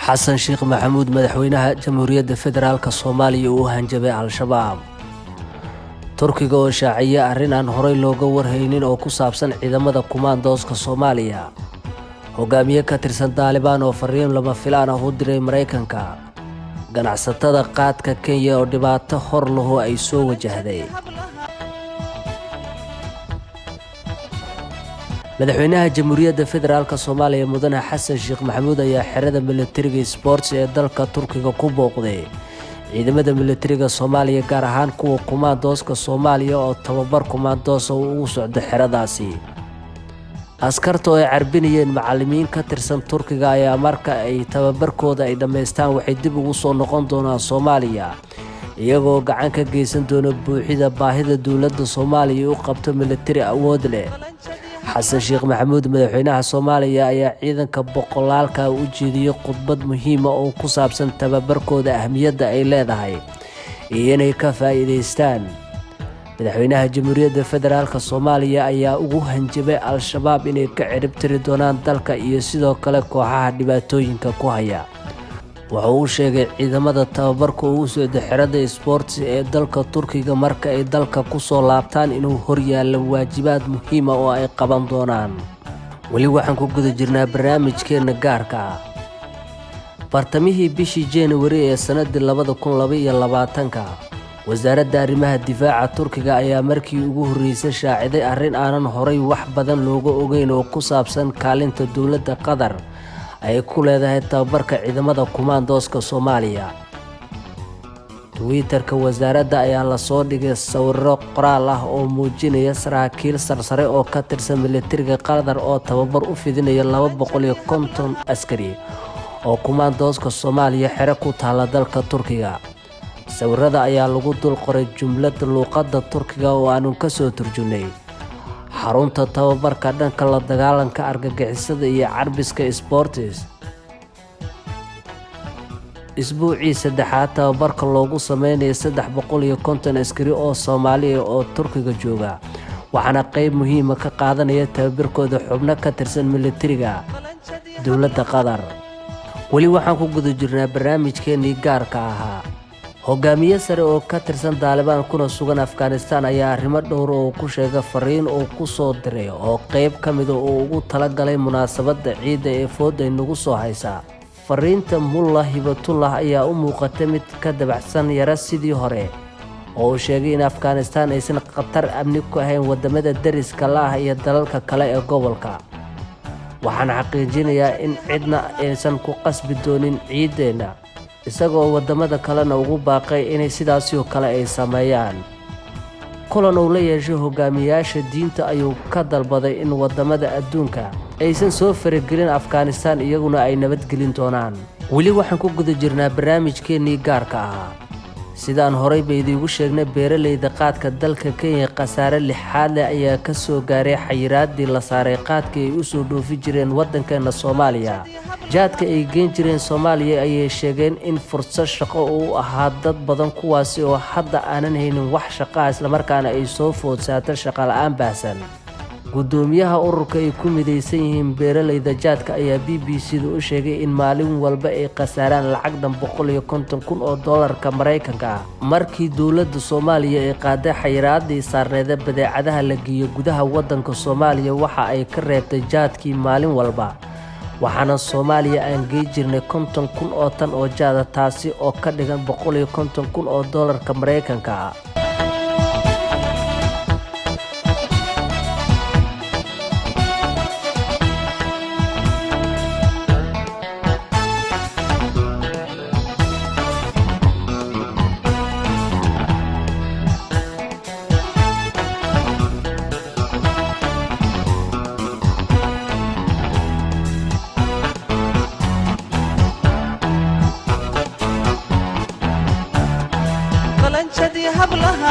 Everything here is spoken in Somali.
Xasan Sheekh Maxamuud, madaxweynaha Jamhuuriyadda Federaalka Soomaaliya, uu hanjabay Al-Shabaab. Turkiga oo shaaciyay arrin aan horey looga warhaynin oo ku saabsan ciidamada kumaandooska Soomaaliya. Hogaamiye ka tirsan Daalibaan oo fariin lama filaan ah u diray Maraykanka. Ganacsatada qaadka Kenya oo dhibaato hor lahu ay soo wajahday. Madaxweynaha Jamhuuriyadda Federaalka Soomaaliya, Mudane Xasan Sheekh Maxamuud, ayaa xerada militariga sports ee dalka Turkiga ku booqday ciidamada militariga Soomaaliya, gaar ahaan kuwa kumaandooska Soomaaliya oo tababar kumaandoosa uu ugu socdo xeradaasi. Askarta oo ay carbinayeen macalimiin ka tirsan Turkiga ayaa marka ay tababarkooda ay dhammaystaan waxay dib ugu soo noqon doonaan Soomaaliya, iyagoo gacan ka geysan doona buuxida baahida dowladda Soomaaliya u qabto militari awood leh. Xasan Sheekh Maxamuud, madaxweynaha Soomaaliya, ayaa ciidanka boqolaalka u jeediyey khudbad muhiima oo ku saabsan tababarkooda, ahmiyadda ay leedahay iyo inay ka faa'iidaystaan. Madaxweynaha Jamhuuriyadda Federaalka Soomaaliya ayaa ugu hanjabay Al-Shabaab inay ka ciribtiri doonaan dalka iyo sidoo kale kooxaha dhibaatooyinka ku haya. Wuxuu u sheegay ciidamada tababarka ugu socda xerada sports ee dalka Turkiga marka ay dalka ku soo laabtaan inuu horyaallo waajibaad muhiima oo ay qaban doonaan. Weli waxaan ku guda jirnaa barnaamijkeenna gaarka ah. Bartamihii bishii Januari ee sanadii 2022-ka, Wasaaradda Arrimaha Difaaca Turkiga ayaa markii ugu horreysay shaaciday arrin aanan horay wax badan looga ogeyn oo ku saabsan kaalinta dowladda Qatar ay ku leedahay tababarka ciidamada kumaandooska Soomaaliya. Twitter-ka wasaaradda ayaa lasoo dhigay sawirro qoraal ah oo muujinaya saraakiil sarsare oo ka tirsan militariga Qatar oo tababar u fidinaya 250 askari oo kumaandooska Soomaaliya xero ku taalla dalka Turkiga. Sawirada ayaa lagu dul qoray jumlad luuqadda Turkiga oo aanu ka soo turjunay: xarunta tababarka dhanka la dagaalanka argagixisada iyo carbiska sports. Isbuucii saddexaad tababarka loogu sameynaya 350 askari oo Soomaaliya oo Turkiga jooga, waxaana qeyb muhiima ka qaadanaya tababarkooda xubno ka tirsan militariga dowladda Qatar. Weli waxaan ku guda jirnaa barnaamijkeenii gaarka ahaa. Hogaamiye sare oo ka tirsan Daalibaan kuna sugan Afghanistan ayaa arrimo dhowr oo ku sheegay fariin uu ku soo diray oo qeyb ka mida uu ugu talagalay munaasabadda ciidda ee fooda nagu soo haysa. Fariinta Mulla Hibatullah ayaa u muuqata mid ka dabacsan yara sidii hore, oo uu sheegay in Afghanistan aysan khatar amni ku ahayn wadamada dariska la ah iyo dalalka kale ee gobolka. "Waxaan xaqiijinayaa in cidna aysan ku qasbi doonin ciiddeenna," isagoo wadamada kalena ugu baaqay inay sidaasi oo kale ay sameeyaan. Kulan uu la yeeshay hogaamiyaasha diinta ayuu ka dalbaday in wadamada adduunka aysan soo faragelin Afghanistan, iyaguna ay nabadgelin doonaan. Weli waxaan ku guda jirnaa barnaamijkeennii gaarka ahaa. Sidaan horey ba idiigu sheegnay, beeralayda qaadka dalka Kenya khasaare lixaad leh ayaa ka soo gaaray xayiraadii la saaray qaadkii ay usoo dhoofi jireen waddankeena Soomaaliya. Jaadka ay geen jireen Soomaaliya ayay sheegeen in fursad shaqo uu ahaa dad badan, kuwaasi oo hadda aanan haynin wax shaqaa, islamarkaana ay soo food saarta shaqo la'aan baahsan. Guddoomiyaha ururka ay ku midaysan yihiin beeralayda jaadka ayaa BBC da u sheegay in maalin walba ay khasaaraan lacag dhan 150,000 oo doolarka Maraykanka ah. Markii dowladda Soomaaliya ay qaaday xayiraadii saarneeda badeecadaha la geeyo gudaha waddanka Soomaaliya, waxa ay ka reebtay jaadkii. Maalin walba waxaana Soomaaliya aan gey jirnay 50,000 oo tan oo jaada, taasi oo ka dhigan 150,000 oo doolarka Maraykanka ah. Qalanjadii hablaha.